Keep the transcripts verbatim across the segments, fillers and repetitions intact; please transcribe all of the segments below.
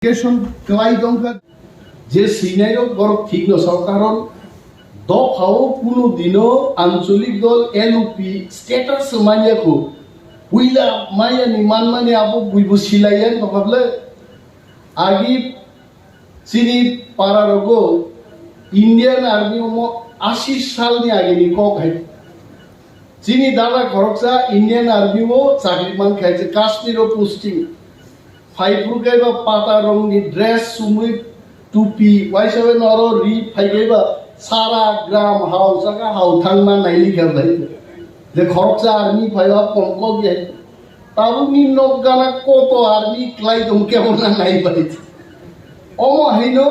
Clarification kwlai tongkha je swinairok borok thikno sao, karon dophao kuno dino ancholik dol L U P status manya kho. Puila mayani manmani abo buibo silaiya tongkha bwle. Agi chini para rogo Indian Army omo ashi salni agini kok hai. Chini dada khoroksa Indian Army o chakri man khai je Kashmir o posting. Phai phuru kaiba pata rongni dress sumui tupi waisa bai noro ri phai kaiba sara gram hao saka hao thangma naili kha bai. Je khoroksa army phaiba pomkok ye. Tabukni nok gana koto army klai tong khe hona nai bai. Omo haino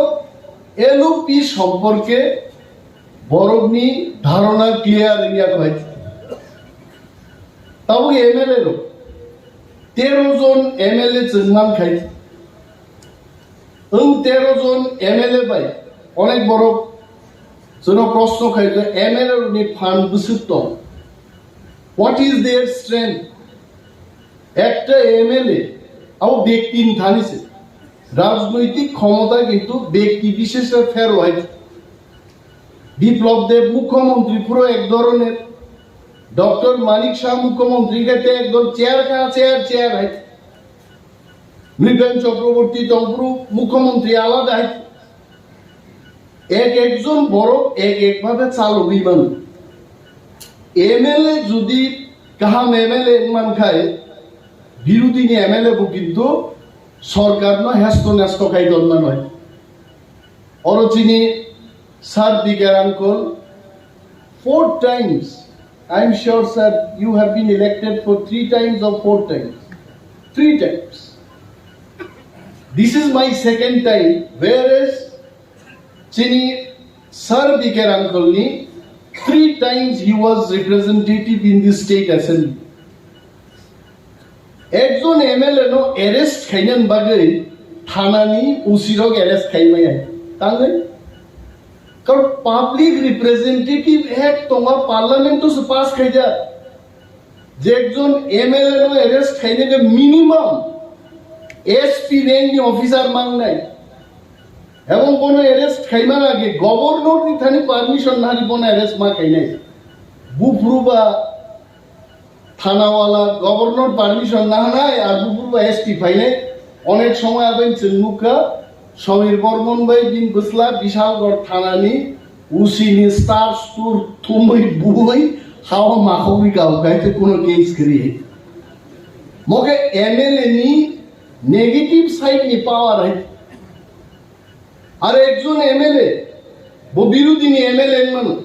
L U P somporke borokni dharona clear wngya bai. Tabuk M L A rok tero jon M L A chwng man khai. Wng tero jon M L A bai onek borok chwngno proshno khai je M L A rokni phan bwswk tong? What is their strength? Ekta M L A abo bekti ni thani se. Rajnoitik khomota kintu bekti bishesh pherwai. Biplab Deb mukhyamantri puro ek dhoroner, Doctor Manik Saha mukhyamantri khe te ekdom chair kha chair chair hai. Nripen Chakraborty tongphuru mukhyamantri alada hai. Ek ekjon borok ek ek bhabe chalogwi mano. M L A jodi kaham M L A wngman khai, birodhini M L A bo kintu sorkarno hesto nesto khai tonma noi. Oro chini Sir B K Rangkhol, four times, I am sure, sir, you have been elected for three times or four times? Three times. This is my second time, whereas chini Sir B K Rangkhol ni three times he was representative in the state assembly. Ekjon M L A no arrest khainani bagwi thanani O C rok arrest khaimaya. Tangwi? Karon Public Representative Act tonga, Parliament o se pass khaijak. Je ekjon M L A no arrest khainani minimum S P rank ni officer mangnai. Ebong bono arrest khaimani age governor ni thani permission nani bono arrest ma khainai. Buphuru ba Thanawala governor permission nahanai, ar buphuru ba S P phainai. Onek somoy aboni chwng nukha, Samir Barman bai bini bwsla Bishalgarh thanani O C ni star stur thumwi buwi hao makhogwi kau khai te kuno case kwrwi. Mokhe M L A ni negative side ni power hai. Ar ekjon M L A, bo birodhini M L A wngmano.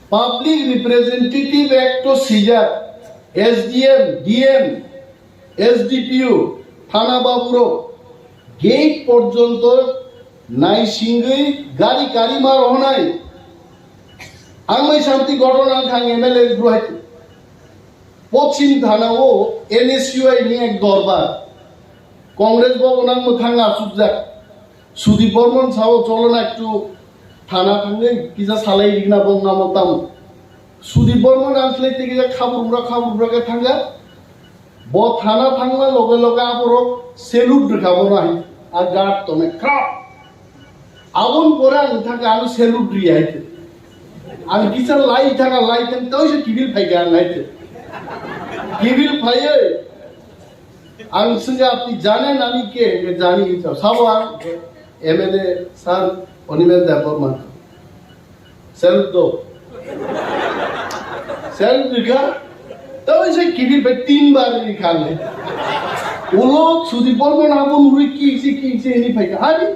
Public Representative Act o sijak, S D M, D M, S D P O, thana baburok gate porjonto naisingwi gari kari ma rohonai. Ang mai santi gothona wngkha ang M L A ruhai. Pochim thana o N S U I ni ek dorbar. Congress bhavan ang mwthang achukjak. Sudip Barman sao, "Cholo na ektu thana thangwi kisa salai rikna bong namo tamo." Sudip Barman ang khlai tei kisa khabrumra khabrumra khe thangya. Bo thana thangma loge loge aborok salute rwkha bono hai. A guard tongwi khrap. Aboni pore ang thangkha ano salute riya hai khe. Ang kisa lai thangkha lai thang tei se kibil phaikha ang hai khe. Kibil phaiwi ang swngkha, "Apni jane nami ke?" Hwnkhe jani hinwi sao. Sabo ang M L A sir Animesh Debbarma. Salute do. Salute rikha. Tei se kibil bai tin bar rikha ang. Ulo Sudip Barman abo nugwi kisi kisi hwnwi phaikha. Hari?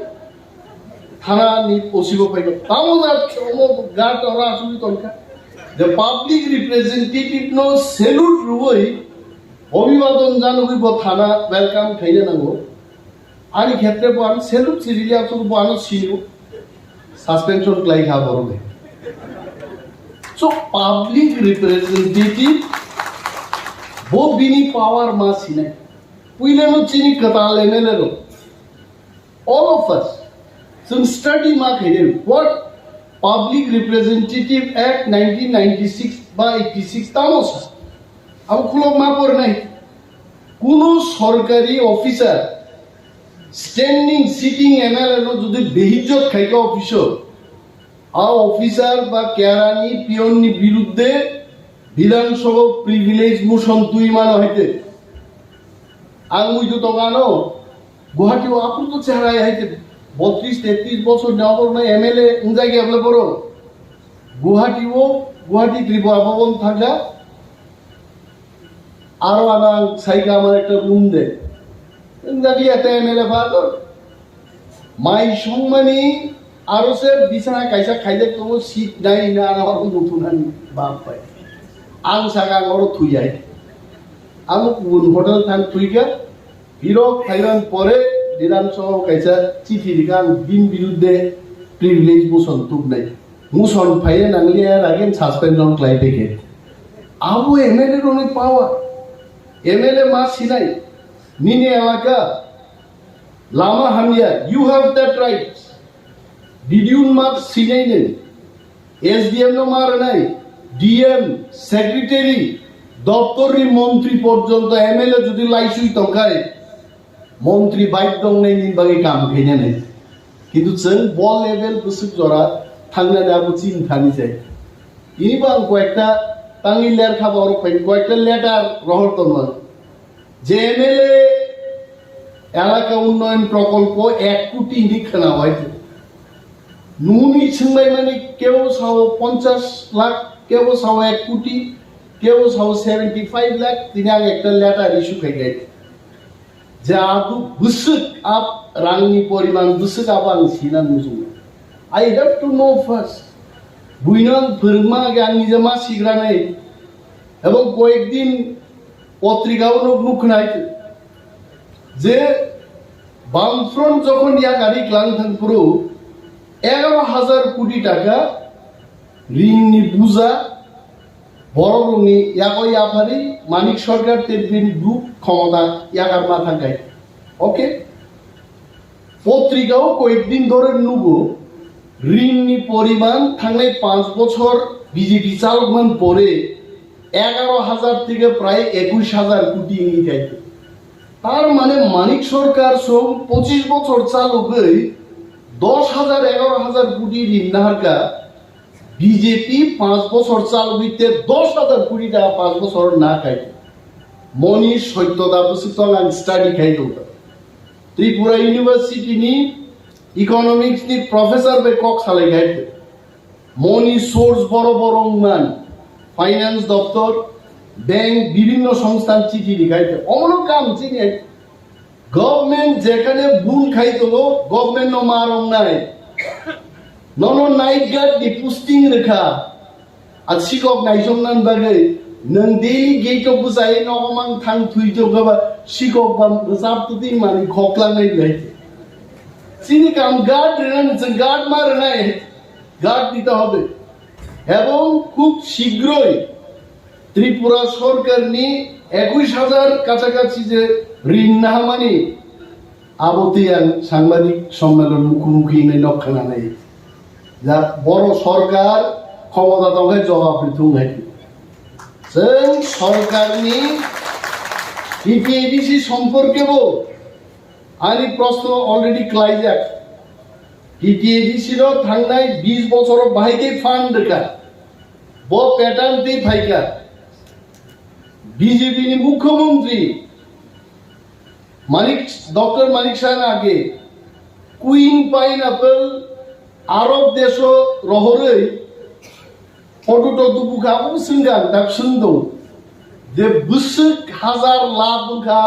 Thana ni O C bo phaikha. Tamo na omo guard ora asugwi tongkha. The public representative no salute rwwi Obhibadon janogwi bo thana welcome khaina nango. Ani khetre bo ano salute sirili asuk bo ano sino suspension khlai kha borok. So public representative bo bini power ma sinai. Puila no chini kwtal M L A rok. All of us, chwng study ma khainai, what Public Representative Act nineteen ninety-six ba eighty-six tamo sa. Abo khulok ma pornai. Kuno sorkari officer Standing sitting M L A no jodi behizzot khaika officer, a officer ba kerani peon ni biruddhe Bidhan Sabha privilege motion twi mano haite. Ang muitu tongano Guwahati o apruto chehra haite botris tetris bosor ni oborno M L A wngjak ya bole boro. Guwahati o, Guwahati Tripura Bhavan thangkha. Aro ano ang saikha amar ekta room de. Wngjak ya te M L A father. Mai songmani aro se bisana kaisa khaijak tongo, seat nai na ano aro muthunani bap bai. Ang saka ang oro thuyai. Ang kubun hotel thang thuikha. Phirok phaiban pore Bidhan Sabha kaisa chithi rikha ang bini biruddhe privilege motion tubnai. Motion phaiya nangliya again suspension khlai pekhe. Abo M L A rokni power. M L A ma sinai. Nini elaka lama hamya, you have that right. D D O ni ma sinai nai. S D M no ma rwnai, D M, secretary, doptor ni montri porjonto M L A jodi laisui tongkhai, montri bike dong nai ni bagwi kam khaina nai. Kintu chwng bo level bwswk jora thangnani abo chini thani jai. Ini bo ang koyekta tangwi ler kha borok pai koyekta letter rohor tongo. Je M L A elaka unnoyon prokolpo ek koti hinwi khwna hoi. Nuni swngbai mani kebo sao ponchash lakh, kebo sao ek koti, kebo sao seventy five lakh, tini ang ekta letter issue khai gai. Je adu bwswk ab rangni poriman bwswk abo ang sina nujungo. I have to know first. Buino ang phwrwngma age ang nijema sigranai. Ebong koyekdin potrika o nuk nuk khnai je Bamfront jokhon yakari klang thang phuru egaro hajar koti taka rinni buja borok rokni yago yaphari Manik Sarkar tei bini group khomota yakar ma thangkai. Okay? Potrika o koyekdin dhore nugo rinni poriman thangnai panch bochor B J P chalokman pore egaro hajar theke prai ekush hajar koti wngwi kaitor. Tar mane Manik Sarkar song pochish bochor chalogwi dosh hajar egaro hajar koti rin naharka B J P panch bochor chalogwi te dosh hajar koti taka panch bochor na kaitor. Moni soitto da bwswk tong ang study khai tongkha. Tripura University ni Economics ni professor bai kok salai kaitor. Moni source boro boro wngman, finance doptor, bank, bibhinno songsthan chithi rikhai te. Omono kam chini government jekhane bhul khai tongo, government no ma rongnai. Nono night guard ni posting rikha. A sikok naisong nan bagwi nwng daily gate o bwsai nogo mang thang thwi jokaba sikok bam rwchap twtwi mani khoklang nai bai. Chini kam guard rwnani chwng guard ma rwnai. Guard দিতে হবে এবং খুব শীঘ্রই ত্রিপুরা সরকারনি একুশ হাজার কাছাকাছি যে ঋণ নাহামানি abotwi ang সাংবাদিক সম্মেলন মুখোমুখি hinwi nok khananai. Ja boro sorkar khomota tongkhe jobab rithung hai. Chwng sorkarni T T A D C সম্পর্কে bo ani proshno already klaijak. T T A D C ro thangnai bis bochoro bahai khe fund rwkha. Bo pattern twi phaikha. B J P ni mukhyamantri Manik, Doctor Manik Saha age Queen Pineapple Arab desho rohorwi photo to tubu kha, abo swngkha, dak swngdo je bwswk hazar lakh wngkha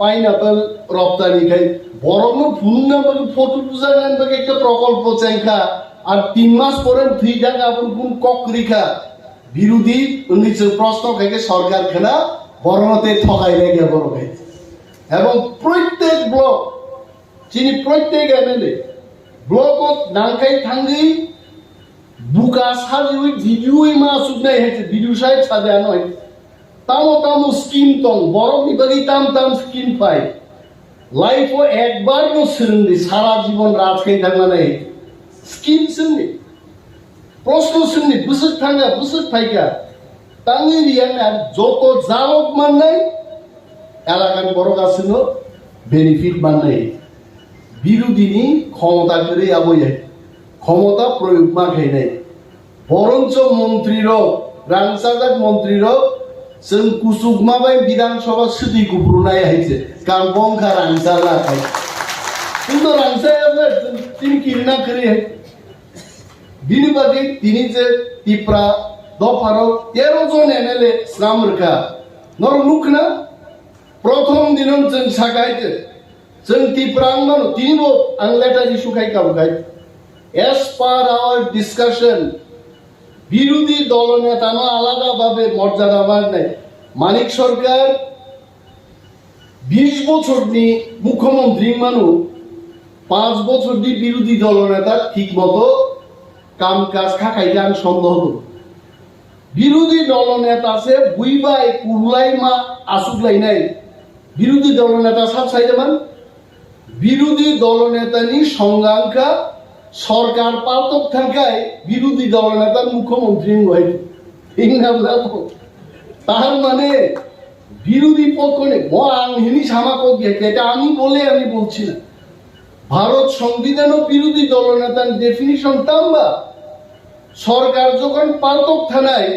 pineapple roptani khai borokno phunukna bagwi photo bujaknani bagwi ekta prokolpo chengkha, ar tin mas pore thwi thangkha, aboni kunu kok kwrwi kha. Birodhi wngwi chwng proshno khaikhe sorkar khna borokno tei thokai rwkha borok hai. Ebong proitek block chini proitek M L A block o nangkhai thangwi buka sajiwi video ma asuknai hai video side sade ano hai. Tamo tamo scheme tong, borok ni bagwi tam tam scheme phai. Life o ekbar no swrwngdi sara jibon raj khai thangmani scheme swngdi. Proshno swngni bwswk thangya, bwswk phaikha. Tangwi riyang ang joto jalok mannai, elakan borok aswkno benefit mannai. Birodini khomota kwrwi abo ya. Khomota proyog ma khainai. Boroncho montrirok, rangchajak montrirok, chwng kuchukma bai Bidhan Sabha swtwi kuphurunai hai se. Karon bongkha rangchajak hai. Chwngno rangchajak, chwng tini kirina kwrwi hai. Bini bagwi tini je Tipra dopharo tero jon M L A swnam rwkha. Norok nukna, prothom dino chwng sakai je, chwng Tipra wngmano, tinibo ang letter issue khai kabo khai. As per our discussion, birodhi dolo netano alada babe morjada manai. Manik Sarkar bish bochorni mukhyamantri wngmano, panch bochorni birodhi dolo neta thik moto kam kaj kha khaikhe ang sondoh tongo. Birodhi dolo neta se bui bai kurulai ma aswk lainai. Birodhi dolo neta sab sai de man. Birodhi dolo netani songga wngkha sorkar paltok thangkhai birodhi dolo neta mukhyamantri wngwi. Hinna bla bo. Tar mane বিরোধী পক্ষনি, mo ang hini sama kok ya, এটা আমি বলে আমি বলছি না। ভারত সংবিধানও বিরোধী দলনেতার ডেফিনিশন tamba সরকার যখন পালতক থানায়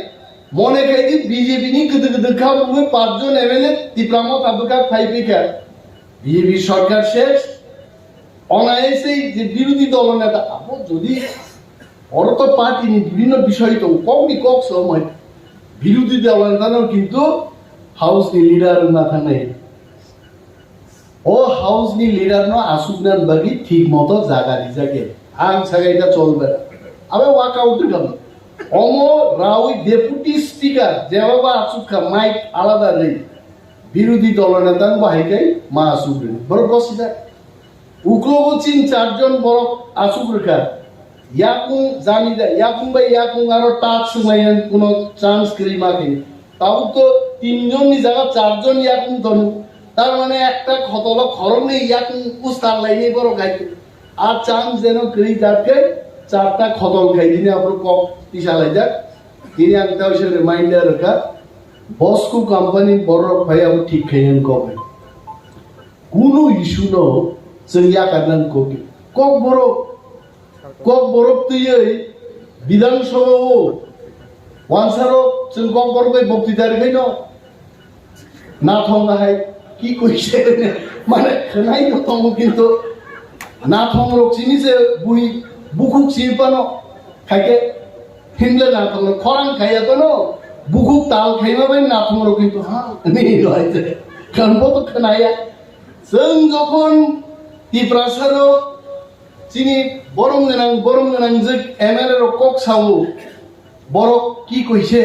মনে খাই যে বিজেপি নি গদে গদে খা বুঝে পাঁচজন এমএলএ তিপ্রামো তাবুকা ফাইপিকা বিজেপি সরকার শেষ। অনায়াসেই যে বিরোধী দলনেতা, abo যদি oro to party ni bibhinno bisoi tongo, kokni kok somoi birodhi dol wngkha no, kintu house ni leader wngma thangnai. O house ni leader no aswkna bagwi thik moto jaga rijak ya. Ang sagai ta cholbe. Abe walk out wngkha. Omo rawi deputy speaker jeba ba aswk kha mic alada rwi. Birodhi dol neta wngba hai kai ma aswk rwi. Borok gosijak. Uklogo chini charjon borok aswk rwkha. Yakung jani da, yakung bai yakung aro tak swnglaina kuno chance kwrwi ma khe. Tabuk to tinjon ni jaga charjon yakung tono. Tar mane ekta khotolo khoroknwi yakung ustar lainai borok hai khe. A chance jeno kwrwi jak khe charta khotol khai dini aphuru kok tisa laijak. Tini ang ta wisa reminder rwkha. Bosco company borok phai abo thik khai ang kok hai. Kunu issue no chwng yakarna wngkha khe. Kokborok, kokborok twiwi Bidhan Sabha o wansarok chwng kokborok bai bokti dari khaino nathong hai ki koise mane khwnai no tongo kintu nathong rok chini se bui bukhuk si pano khaike himle nathong rok khorang khaiya tono bukhuk tal khaima bai nathong rok kintu ha ni roi je kan bo to khwnaya. Chwng jokhon Tiprasa rok chini borom gwnang, borom gwnang je M L A rok kok sao, borok ki koise,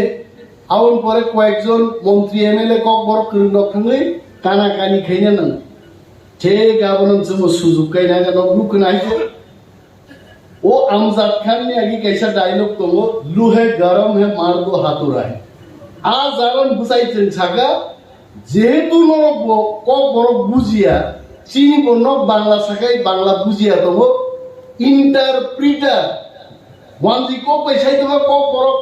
aboni pore koyekjon montri M L A kok borok kwrwng rok thangwi kana kani khaina nang. Thik abono chwngbo sujuk kaina nang nuk nai. O Amjad Khan ni agi kaisa dialogue tongo, "Luhe garam hai, mar do hatura hai." A jagan bwsai chwng saka, jehetu norok bo kok borok bujiya, chini bo nok Bangla sakai Bangla bujiya tongo, interpreter, wanji kok bai sai tongma kok borok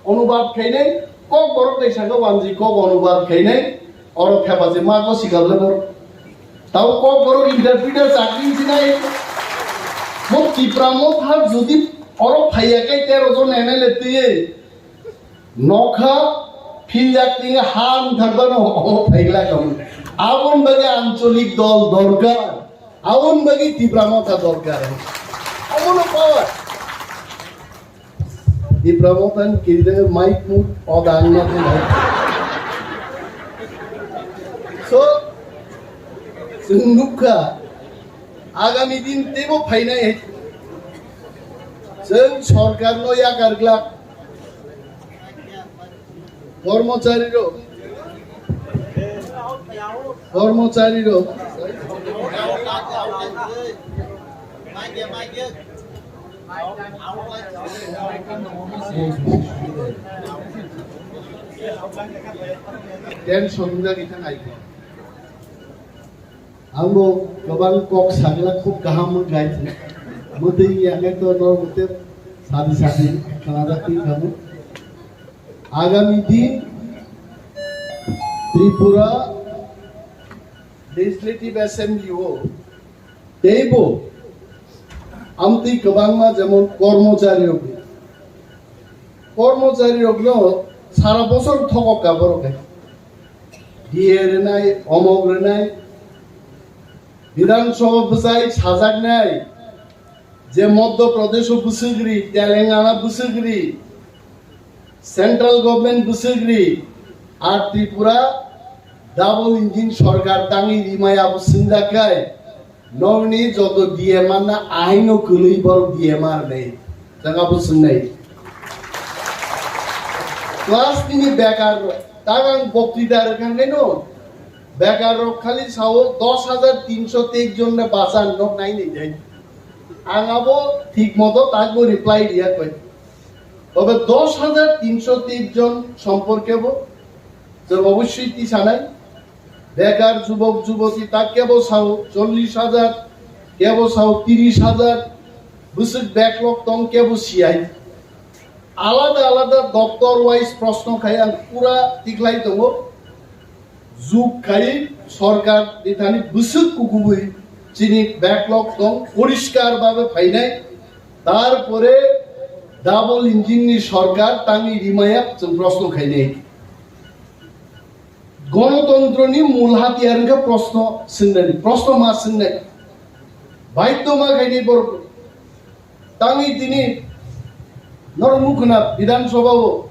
onubad khainai, kok borok bai saka wanji kok onubad khainai, oro thepa se ma ko sikable borok. Tabo kok borok interpreter chakri sinai. Mo Tipra Motha jodi oro phaiya khe tero jon M L A twiwi nokha philjak tini ha wngthar bano omo phaigla kamo. Aboni bagwi ancholik dol dorkar. Aboni bagwi Tipra Motha dorkar. Omono power. Tipra Motha ni kiride mic mut odang na thai. So, chwng nukha, agami din teibo phainai hai. Chwng sorkar no yakar glak. Kormochari rok, kormochari rok, tension wngya khe nai. Ang bo kwbang kok sagla khub kaham wngkha. Mwtwi ya khe to no mwtwi sadi sadi khwnajakwi khamu. Agami din Tripura Legislative Assembly o Teibo amtwi kwbangma, jemon kormochari rok, kormochari rokno sara bosor thokok ka borok hai. D A rwnai, omok rwnai, Bidhan Sabha bwsai sajaknai, je Madhya Pradesh o bwswk ri, Telangana bwswk ri, Central Government bwswk ri, ar Tripura double engine sorkar tangwi rimaya bo swngjak khe, nokni joto D M R na aino kwlwi borok D M R nei. Jaga bo swngnai. Class nini bekar rok, tagang boktwita rwkha khe no, bekar rok khali sao dos hajar tinso teis jon na bachan nok nai nai jai. Ang abo thik moto takbo reply riya koi. Tobe dos hajar tinso teis jon somporke bo chwng obossoi tisanai. Bekar jubok juboti tak kebo sao chollish hajar, kebo sao tirish hajar, bwswk backlog tong kebo siyai. Alada alada doptor wise proshno khai ang pura tikhlai tongo. Juk khai sorkar ni thani bwswk kukubui chini backlog tong poriskar babe phainai, tarpore double engine ni sorkar tangwi rimaya chwng proshno khainai. Gonotontro ni mul hatiyar wngkha proshno swngnani, proshno ma swngnai, baidhyo ma khainai borok. Tangwi tini norok nukhuna Bidhan Sabha o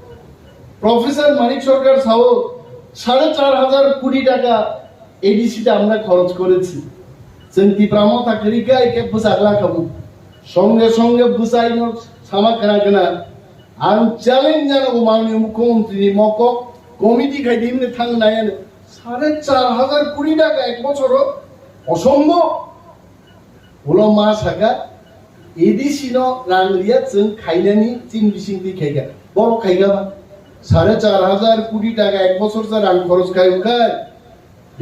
Professor Manik Sarkar sao সাড়ে চার হাজার কোটি টাকা A D C তে আমরা খরচ করেছি। Chwng Tipra Motha kwrwi khe khe bwsajla khabu. Songe songe bwsai no sama khna khna. Ang challenge janago manwi mukhyamantri ni mokok committee khai di himne thang nai ano. সাড়ে চার হাজার কোটি টাকা এক বছর অসম্ভব। Ulo ma saka, A D C no rang riya chwng khainani chini bisingtwi khaikha. Borok khaikha ba? সাড়ে চার হাজার কোটি টাকা এক বছর je rang khoros khai wngkha.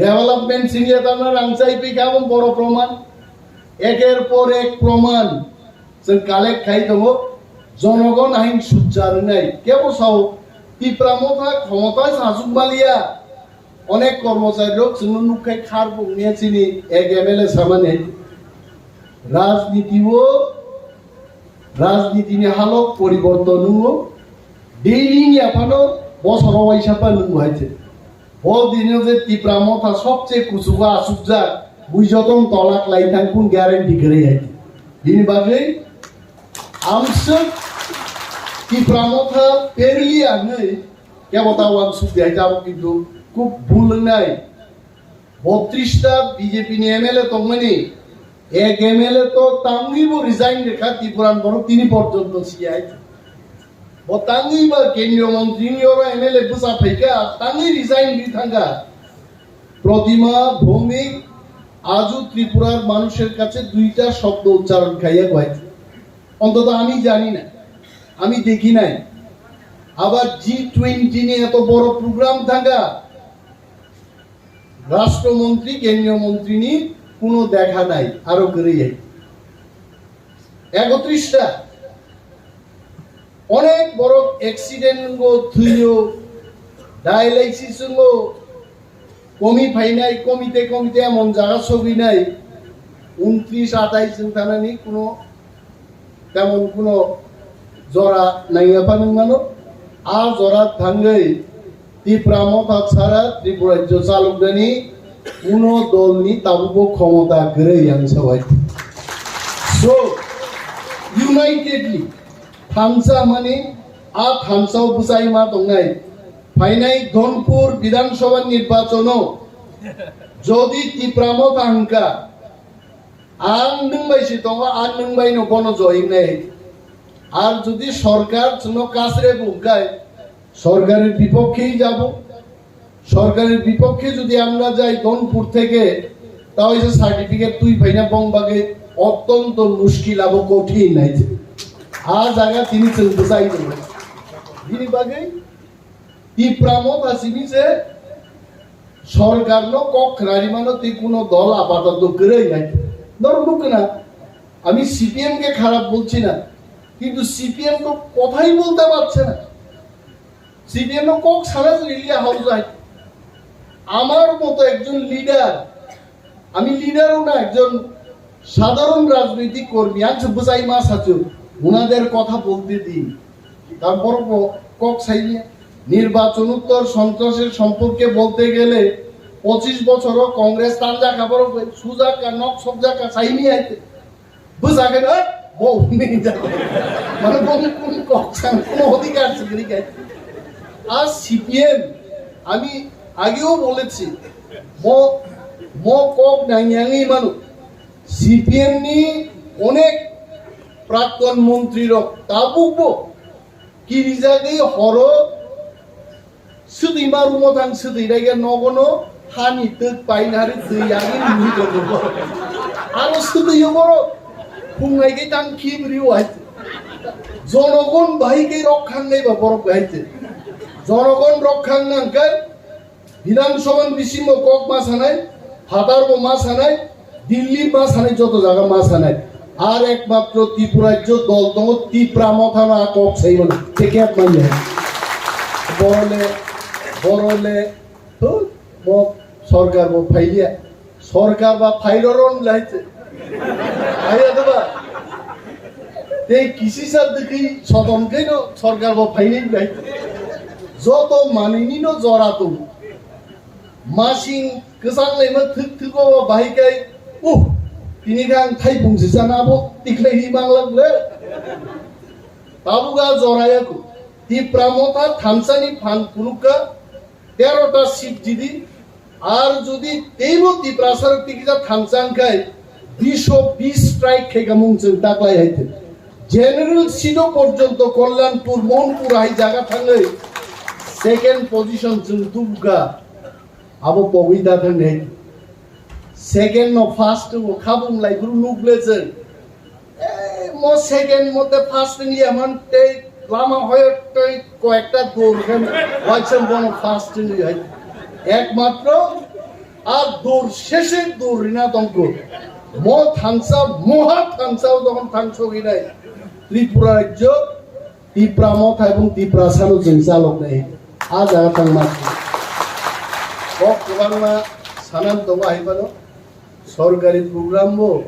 Development siniya tamo rang chai pi kha, borok proman. Eker por ek proman. Chwng collect khai tongo. Jonogon ahin sujjar wngnai. Kebo sao Tipra Motha khomota sasuk maliya. Onek kormochari rok chwngno nukkhai khar bung niya chini ek M L A samani hai. Rajniti o, rajniti ni halok poriborton wngo. Daily ni aphano bosoro waisa pa nungo hai se. Bo dino je Tipra Motha sobche kuchugo asukjak, bui joton tolak lai thang kun guarantee kwrwi hai. Bini bagwi amswk Tipra Motha perli anwi Kebo ta uansuk di hai jabo kintu kub bul wngnai. Botris ta B J P ni M L A tongmani, ek M L A to tangwi bo resign rekha Tipuran borok tini porjonto siyai. Bo tangwi ba kendriyo montri ni oro M L A bwsa phaikha, tangwi resign ri thangkha. Pratima ভৌমিক আজও ত্রিপুরার মানুষের কাছে দুইটা শব্দ উচ্চারণ খাইয়া গয়। অন্তত আমি জানি না, আমি দেখি নাই। আবার জি টোয়েন্টি নিয়ে এত বড় প্রোগ্রাম থাকা রাষ্ট্রমন্ত্রী, কেন্দ্রীয় মন্ত্রী নিয়ে কোনো দেখা নাই। আরো করে একত্রিশটা অনেক বড় অ্যাক্সিডেন্ট গো, থুইও, ডায়ালাইসিস গো, কমি ফাইনাই, কমিতে কমিতে এমন জায়গা ছবি নাই, উনত্রিশ আঠাইশ জন থানানি কোনো তেমন কোনো জরা নাইয়া পানি মানো। আ জরা থাঙ্গই ত্রিপুরা মথা ছাড়া ত্রিপুরা রাজ্য চালক দেনি কোনো দলনি তাবুকো ক্ষমতা গেরে ইয়াংসাওয়াই। So, unitedly, thansa mani, a thansao bwsai ma tongnai. Phainai Dhonpur Bidhan Sabha nirbachon o jodi Tipra Motha hwnkha, ang nwng bai se tongo, ang nwng bai no bono join nai. Ar jodi sorkar chwngno kasre bo hwnkha, সরকারের বিপক্ষেই যাব। সরকারের বিপক্ষে যদি আমরা যাই ধনপুর থেকে, তাহলে সার্টিফিকেট তুই পাই না, বংবাগে অত্যন্ত মুশকিল এবং কঠিন হয়েছে। আ জায়গা তিনি চলতে চাইছেন। Bini bagwi Tipra Motha simi se sorkar no kok khwnarimano tei kuno dol apatoto kwrwi nai. Norok nukna, ami C P M ke kharap bolchi na, kintu C P M to kothai bolte parche na. C P M no kok sana se liya hau jai. Amar moto ekjon leader, ami leader o na, ekjon সাধারণ রাজনৈতিক কর্মী, আচ্ছা, বুঝাই মা সাচু, ওনাদের কথা বলতে দিন। তারপর ব-, কক সাইলে নির্বাচনোত্তর সন্ত্রাসের সম্পর্কে বলতে গেলে পঁচিশ বছরও কংগ্রেস তার জায়গা বড় সুজাকা নক সব জায়গা চাইনি আইতে। বুঝা গেল? এ, বউ নেই জানো। মানে বউ কোন কক চান, কোনো অধিকার স্বীকৃতি নেই। আর সিপিএম, আমি আগেও বলেছি, ম-, ম কক নাইয়াংই মানু। CPM ni onek praktun montri rok tabukbo kirijagwi horo swtwi ma rumo thang swtwi raiga nogono hani twk painari twi yagwi nini tongo. Aro swtwi yo borok phungnai khe tang khibri wai. Jonogon bahai khe rok khangnai ba borok bahai khe. Jonogon rok khang nang khe Bidhan Sabha ni bisingo kok ma sanai, phatar bo ma sanai, Delhi ma sanai, joto jaga ma sanai. Ar ekmatro Tripura rajyo dol tongo, Tipra Motha no a kok sai mano. Te kep manya. Borole, borole, huh, mo sorkar bo phailiya. Sorkar ba phairo ron lai te. Phaiya de ba. Tei kisi sa dikhi sotom khe no sorkar bo phaini lai. Joto manini no jora tong. Masing kwchang lai ma thik thik o bahai kai. Uh, tini khe ang thai bung si sana bo tiklai hi mang lak le. Tabuga jora ya ku. Tipra Motha thamsa ni phan kuluk ka. Tero ta seat jidi, ar jodi teibo Tiprasa rok tikisa thamsa wngkhai, bish o bish strike khaika mung chwng taklai hai thwng. General seat o porjonto Kalyanpur, Mohanpur hai jaga thangwi second position chwng tubukha, abo pogwi da thangni hai. Second no first o khabung lai phuru nukle chwng. Ei, mo second mo te first wng ya man tei lama hoyo tei koyekta dor khe waisa bono first wng ya. Ekmatro a dor sese dor rina tongko. Mo thansa, moha thansa o tokon thangsogwi nai. Tripura rajyo Tipra Motha ebong Tiprasano chwng chaloknai. A jaga tangma. Kok kwbangma sanan tongo hai phano. Sorkari program bo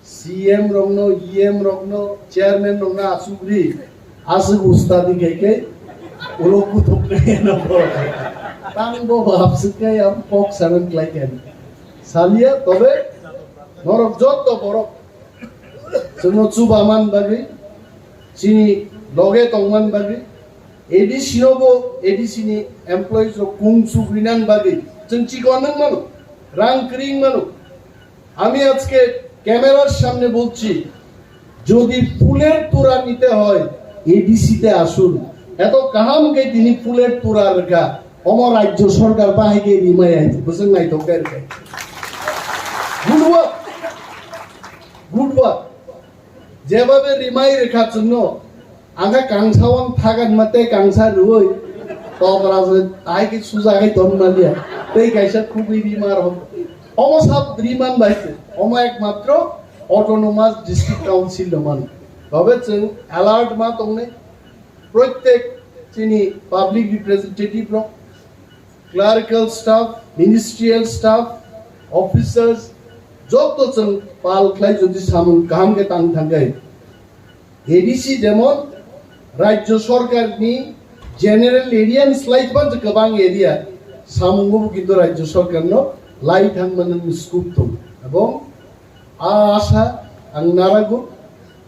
C M rokno, E M rokno, chairman rokno asugri aswk ustadi khaikhe ulo kuthuknai no. Tang bo hapswk khe ang kok sanan khlai khe. Salia tobe norok jotto borok Chwngno chuba man bagwi, chini loge tongman bagwi, A D C nobo A D C ni employees rok kung chuk rinan bagwi chwng chikon wng mano, rang kwrwi wng mano. আমি আজকে ক্যামেরার সামনে বলছি, যদি ফুলের তোড়া নিতে হয় এডিসি তে আসুন। এত কাহাম কে তিনি ফুলের তোড়া রেখা, অমর রাজ্য সরকার বাহিকে রিমাই আইছে, বুঝলেন নাই তো কে রেখা। Good work. Good work. Jebabe rimai rwkha chwngno, ang khe kangsa o thagan ma tei kangsa rwui tobra se tai khe suja khai ton maliya. Tei kaisa khugui rima rw. Omo sab riman bai se. Omo ekmatro Autonomous District Council no mano. Tobe chwng alert ma tongnai. Proitek chini public representative rok, clerical staff, ministerial staff, officers, joto chwng pal khlai jodi samung kaham khe tang thangkhe. A D C jemon rajyo sorkar ni general area ni slai phano kwbang area samungo bo kintu rajyo sorkar no lai thang manani scope tongo. Ebong a asa ang narago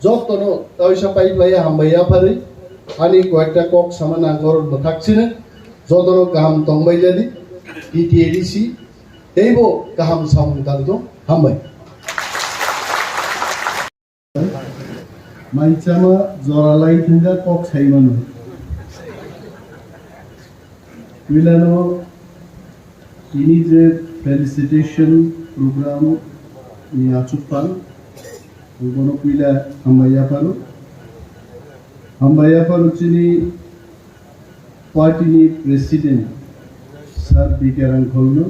jotono taisa paiplaiya hambai yapharwi ani koyekta kok sama nangkor mwthak sino jotono kaham tongbai jadi T T A D C teibo kaham samung tangtong hambai. Maichama jora lai thangkha kok saimano. Puilano tini je felicitation program ni achukphang, bono puila hambai yapharo. Hambai yapharo chini party ni president Sir B K Rangkholno.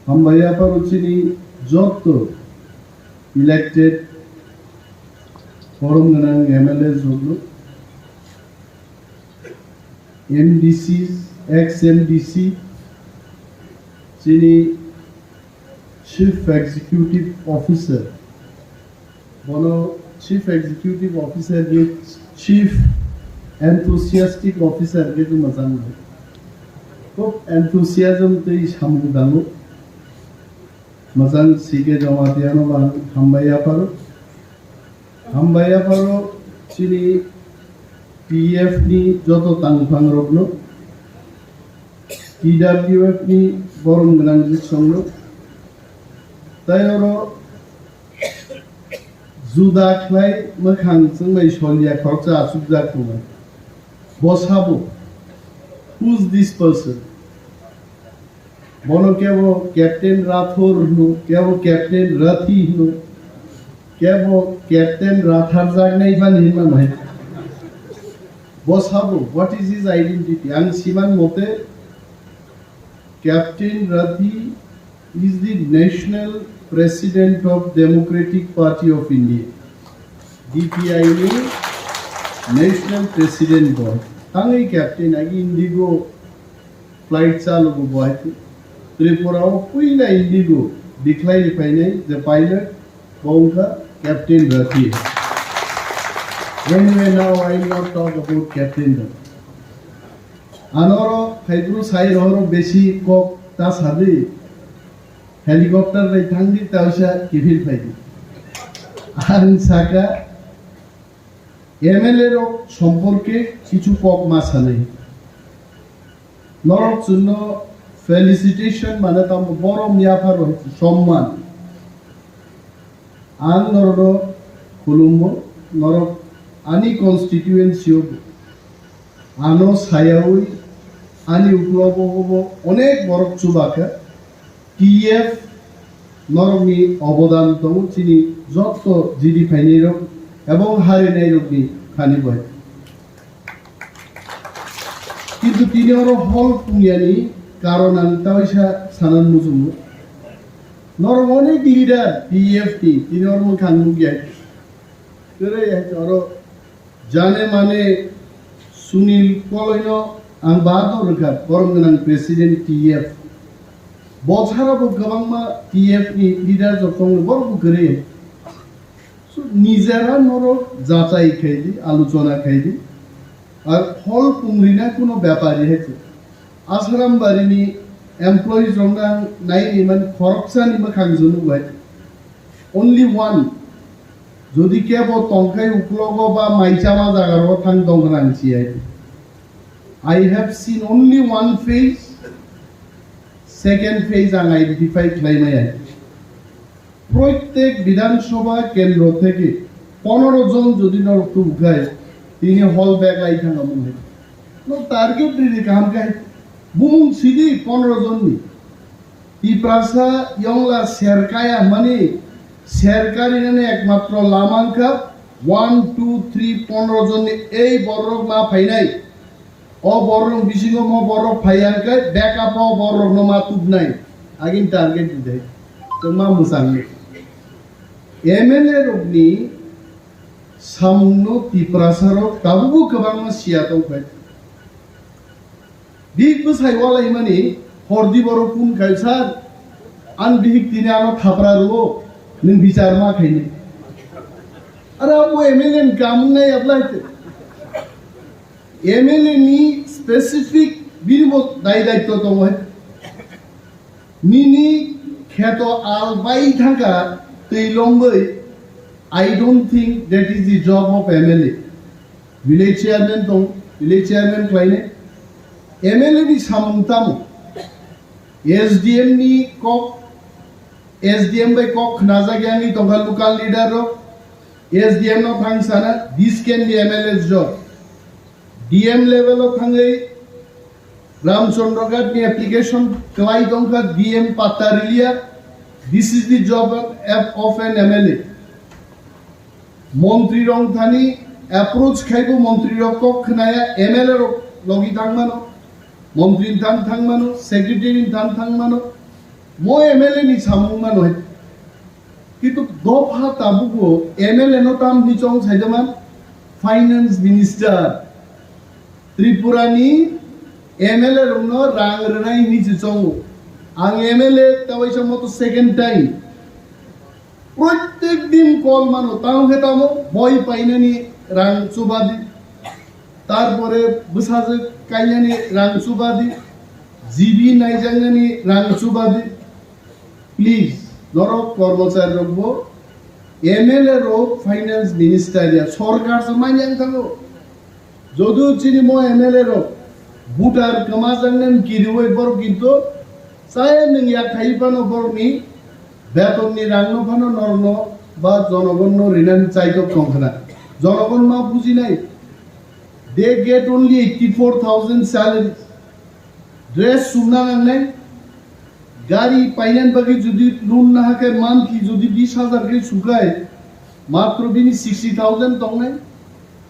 Hambai yapharo chini joto elected forum gwnang M L A jotno. M D C, ex M D C, chini Chief Executive Officer, bono Chief Executive Officer ni Chief Enthusiastic Officer khe tongma jang nai. Khub enthusiasm tei samung dango. Majang C K Jamatia no ang hambai yapharo. Hambai yapharo chini P F ni joto tangphang rokno, T W F ni borom gwnang jisongno, tei oro juda khlai mwkhang chwngbai solya khoroksa achukjak tongo. Bo sabo, who's this person? Bono kebo Captain Rathor hino, kebo Captain Rathi hino, kebo Captain Ratharjaknai bani hinma nai. Bo sabo, what is his identity? Ang siman mote, Captain Rathi is the National President of Democratic Party of India, D P I ni National President bo. Tangwi Captain agi Indigo flight chalogo bo hai. Tripura o puila Indigo decline phainai je pilot bo wngkha Captain Rathi. Anyway, now I will not talk about Captain Rathi. Anoro phaibru sai rohoro besi kok ta sadi. Helicopter bai thangdi ta usa kiphil phaidi. Ang saka M L A rok somporke kichu kok ma sanai. Norok chwngno felicitation mane tamo borom yapharo somman. Ang norokno khulumo, norok ani constituency o ano sayawi ani uklogo bo onek borok chubakha. T F norokni obodan tongo chini jotto jidi phainairok ebong harinairokni thani bai. Kintu tini oro hol pungyani karon ang taisa sanan muchungo. Norok onek leader P F ni tini oro mwkhang nukya. Kwrwi hai oro jane mane Sunil Koloino ang bahadur rwkha, borom gwnang president T F. Bochara bo kwbangma T F ni leader rok tongo, borok bo kwrwi. So, nijera norok jachai khaidi, aluchona khaidi. Ar hol pungrina kuno bepari hai se. Asram barini employees rok nang nai ni man khoroksa ni mwkhang junu bai. Only one. Jodi kebo tongkhai uklogo ba maichama jaga ro thang dong nang si hai. I have seen only one face. Second face ang identify khlai mai hai. Proitek Bidhan Sabha kendro theke ponoro jon jodi norok tubukhai, tini hall bag lai thang amung hai. No target riri kaham khai. Bumung sidi ponoro jon ni. Tiprasa yongla serkaya mani serkari nani ekmatro lama wngkha one, two, three, ponoro jon ni ei borok ma phainai. O borok bisingo mo borok phaiya hwnkhe backup o borok no ma tubnai. Agin target di dai. Tongma mwsang ni. M L A rok ni samung no Tiprasa rok tabuk bo kwbangma siya tong phai. Big bwsai walai mani hordi borok kun khai sir. An bihik tini ano thapra ruo. Nung bichar ma khaini. Ara o M L A ni kamung nai ablai te. M L A ni specific bini bo dai daitto tongo hai. Nini kheto al bai thangkha twi longwi, I don't think that is the job of M L A. Village chairman tong, village chairman khlainai. M L A ni samung tamo? S D M ni kok, S D M bai kok khnajak yangwi tongkha local leader rok. S D M no thang sana, this can be M L A's job. D M level o thangwi Ramchandra Ghat ni application kwlai tongkha, D M patta riliya. This is the job of, of an M L A. Montri rok thani approach khaibo montri rok kok khnaya, M L A rok logi thangmano, montri thang thangmano, secretary thang thangmano, mo M L A ni samung mano hai. Kintu dopha tabugo M L A no tam ni chong saidaman finance minister Tripura ni M L A rokno rang rwnai hinwi se chongo. Ang M L A ta waisa moto second time. Protek din call mano, tamo khe tamo boi painani rang chubadi. Tarpore bwsajwk kainani rang chubadi. G B naijaknani rang chubadi. Please, norok kormochari rokbo M L A rok finance minister ya sorkar se manya wng thango. Jodu chini mo M L A rok voter kwmajaknani kiriwi borok kinto chaya nwng yak khai phano borokni betonni rangno phano norokno ba jonogonno rinani chaitok tong khna. Jonogon ma bujinai. They get only eighty-four thousand salary. Dress sumna nangnai. Gari painani bagwi jodi loan na hakhe monthly jodi bis hajar khe sukai, matro bini sixty thousand tongnai.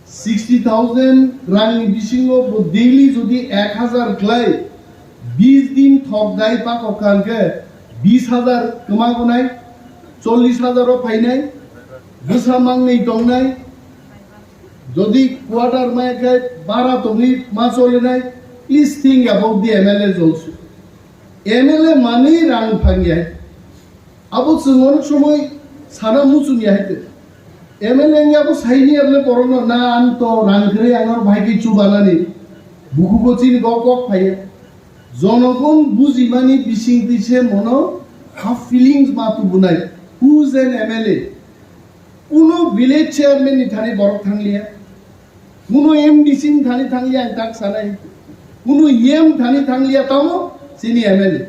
Sixty thousand rangni bisingo bo daily jodi ek hajar khlai, bis din thok dai pakok kha hwnkhe bis hajar kwma gonai, chollish hajar o phainai, bwsa mangnwi tongnai. Jodi quarter maya khe bara tongwi ma cholinai, please think about the M L As also. M L A manwi rang phangya. Abo chwng onek somoi sana muchung ya hai te. M L A wngya bo saini abole borokno na ang to rang kwrwi ang oro bahai khe chubanani. Bukugo chini bo kok phaiya. Jonogon bujimani bisingtwi se mono ha feelings ma tubunai. Who's an M L A? Kuno village chairman ni thani borok thangliya. Kuno M D C ni thani thangliya ang tak sanai. Kuno E M thani thangliya tamo chini M L A.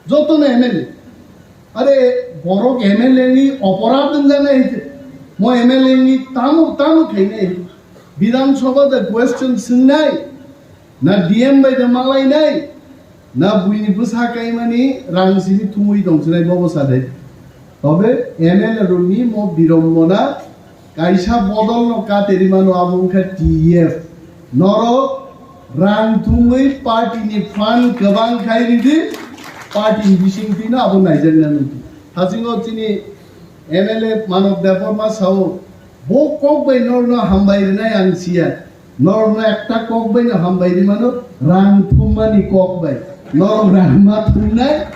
Jotono M L A. Are borok M L A ni oporad wngjanai. Mo M L A ni tamo tamo khainai. Bidhan Sabha da question swngnai. Na D M bai da malainai. Na buini bwsa kaimani rang sini thumwi tongsinai bobo sadai. Tobe M L A rokni mo birombona kaisa bodol no kateri mano abo wngkha T E F. Norok rang thumwi party ni fund kwbang khai ridi, party ni bising twi no abo naijak nani. Hasingo chini M L A Manob Debbarma sao bo kok bai norno hambai rinai ang siya. Norokno ekta kok bai no hambai ri mano, rang thummani kok bai. Norok rang ma thumnai,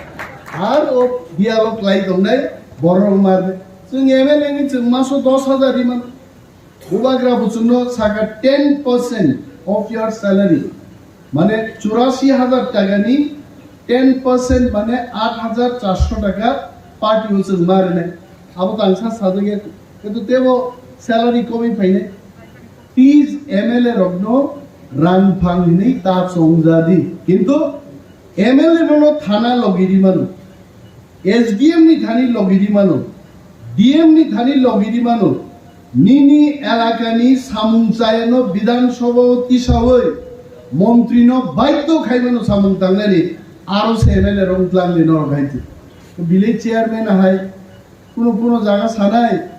ar o dialog lai tongnai, borok ma. Chwng M L A ni chwng maso dos hajar ri mano. Bubagra bo chwngno saka ten percent of your salary. Mane churasi hajar taka ni ten percent mane aat hajar charso taka party o chwng ma rinai. Abo tangsa sajak ya, kintu tebo salary komwi phainai. Please, M L A rokno rang phang hinwi ta chongjadi. Kintu M L A rokno thana logi ri mano, S D M ni thani logi ri mano, D M ni thani logi ri mano. Nini elakani samung chayano Bidhan Sabha o tisawi montrino baidho khaimano samung tangnani, aro se M L A rok tlang ni norok hai. Village chairman hai kuno kuno jaga sanai.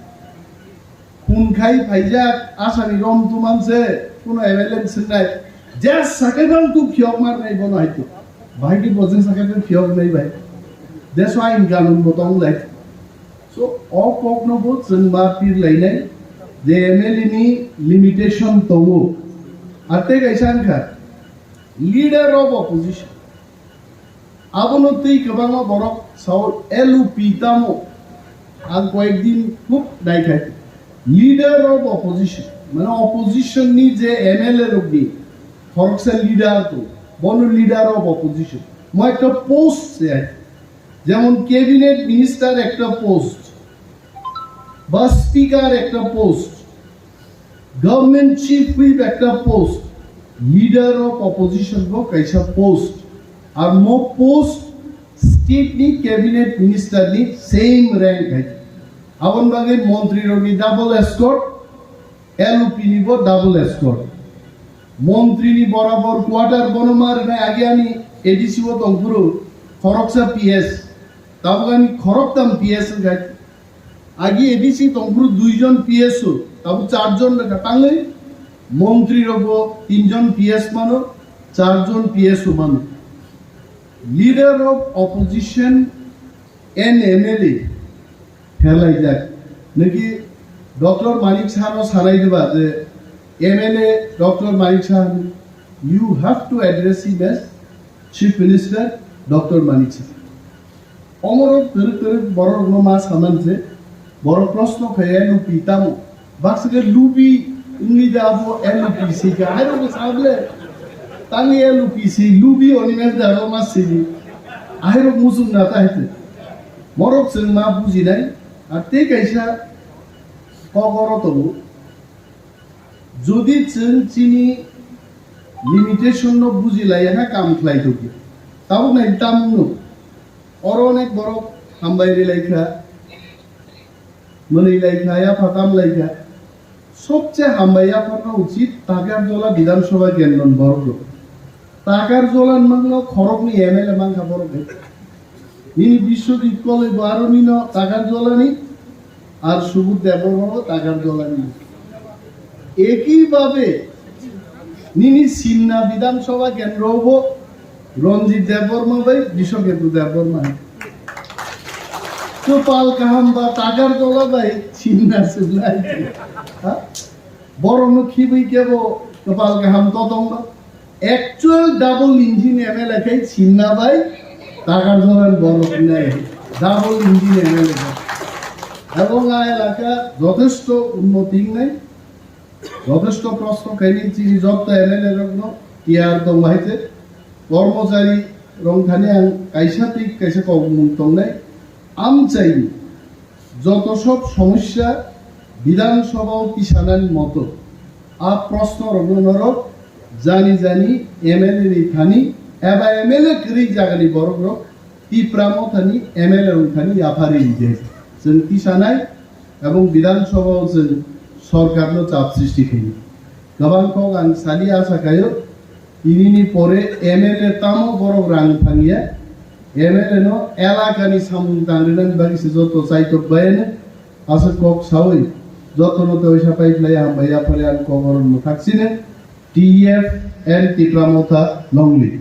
Khun khai phaijak, asani rom tuman se, kuno M L A ni swngnai. Just sakhe bang tu phiyok mar nai bono hai tu. Bahai ki bojeng sakhe bang phiyok nai bai. Deso ain kanun bo tong lai. So, o kok no bo chwng ma pir lai nai. Je M L A ni limitation tongo. Arte kaisa wngkha, leader of opposition. Abono twi kwbangma borok sao L U P tamo. Ang koyekdin khub naikhai. Leader of opposition, mane opposition ni je M L A rokni khoroksa leader to, bono leader of opposition. Mo ekta post se hai. Jemon cabinet minister ekta post, ba speaker ekta post, government chief whip ekta post, leader of opposition bo kaisa post, ar mo post state ni cabinet minister ni same rank hai. Aboni bagwi montri rokni double escort, L U P ni bo double escort. Montri ni borabor quarter bono ma rwnai agi ani A D C o tongphuru khoroksa P S, tabuk ani khoroktam P S wngkha. Agi A D C tongphuru duijon P S o, tabuk charjon rwkha tangwi, montri rokbo tinjon P S mano, charjon P S o mano. Leader of opposition and M L A pherlaijak. Niki Doctor Manik Saha no sanai diba je M L A Doctor Manik Saha, you have to address him as Chief Minister Doctor Manik Saha. Omoro kwrwk kwrwk borok no ma saman se, borok proshno khe N U P tamo. Baksa khe lubi wngwi da abo N U P se kha. Ahai rok sable. Tang N U P se lubi oni men da ma se ni. Ahai rok muchung na ta hete. Borok chwng ma bujinai. Ar tei kaisa kokoro tongo. Jodi chwng chini limitation no bujilaiya na kam khlai tongkhe. Tabuk nai tamung no. Oro onek borok hambai rilai kha, mwnwi lai kha, yapha tam lai kha. Sobche hambai yapharno uchit Takarjola Bidhan Sabha kendroni borok rok. Takarjola ni mangno khoroknwi M L A mankha borok hai. Nini Biswajit Koloi bo aro nino Takarjolani, ar Subudh Debbarma bo Takarjolani. Eki babe nini Sinna Bidhan Sabha kendro bo Ranjit Debbarma bai Biswakendra Debbarma hai. Kwpal kaham ba Takarjola bai Sinna swlai. Ha? Borokno khibwi kebo kwpal kaham totongma. Actual double engine M L A khai Sinna bai Takarjola borok nai. Double engine M L A khai. Ebong a elaka jothesto unnoti wngnai. Jothesto proshno khaini chini jotto M L A rokno tiyar tong hai je. Kormochari rok thani ang kaisa tei kaisa kokmung tongnai. Amchaini joto sob somosya Bidhan Sabha o tisanani moto a proshno rokno norok jani jani M L A ni thani eba M L A kwrwi jagani borok rok Tipra Mothani M L A rok thani yaphari ride. Chwng tisanai ebong Bidhan Sabha o chwng sorkarno chap sristi khainai. Kwbang kok ang sali asa khaio, tinini pore M L A tamo borok rang thangya, M L A no elakani samung tangrinani bagwi se joto chaitok bayani aswk kok saui jotono tei sapai khlai hambai yaphari ang kok oro mwthak sini T F and Tipra Motha Nongli.